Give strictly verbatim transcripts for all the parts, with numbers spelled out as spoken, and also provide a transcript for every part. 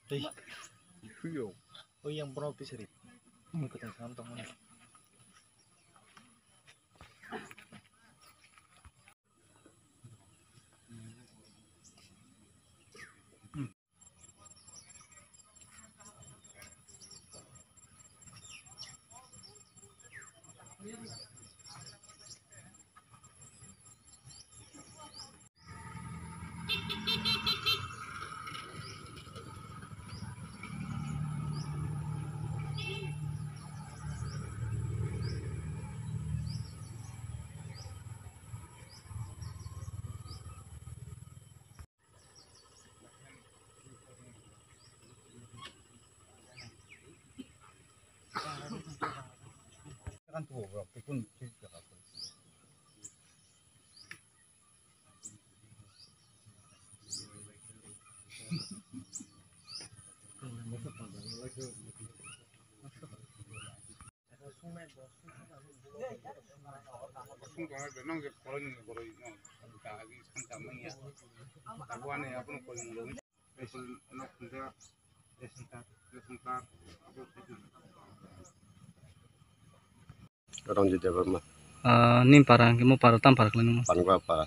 Tei. Oi yang borok pisari. Mui kwthang sam tongmani. Ranjit Debbarma. Ah, nini para hwnkhe mo para tam para khlai nung? Panukwa para.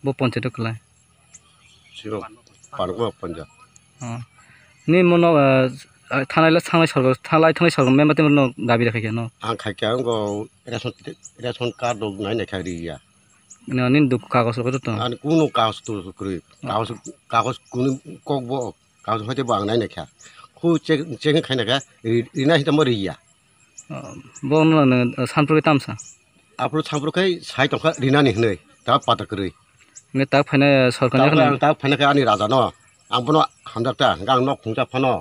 Bo ponchayat o khlai? Sino Panukwa ponchayat. Ah. Ni mono, ah, ah, thanai le thangnai sorgo, thanglai thangnai sorgo member tei no dabi rw khaikha no? Ang khaikha wngkha ration, ration card rok nai nai kha riya. No, nini dukhu kagoj rok joto? Ani kunu kagoj tu kwrwi. Ah. Kagoj, kagoj kunu kok bo, kagoj hoite bo ang nai nai kha. Khu check, check khaina kha, ri-, rina hita mo riya. Ah, bo no, no, Sanpro khe tamsa? Aphuru Sanpro khe sai tongkha rinani hwnwi, ta pata kwrwi. Hwnwi tak phaina sorkar ni. Tak phaina, tak phaina khe ani raja no, ang bono hamjak ta, hwnkhe ang nok khungsa phano,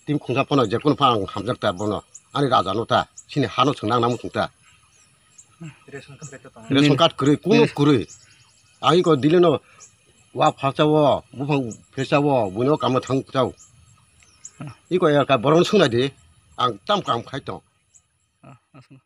tim khungsa phano, jekunu phano ang hamjak ta bono, ani raja no ta, chini hano chwng nang nang muchung ta. Ration card kwrwi, kunu kwrwi. Ang iko dili no wa phalsa o, buphang phalsa o, buino kamno thang chao. Iko ya ka borok no swngnai di, ang tam kam khai tong. Ah, aswk.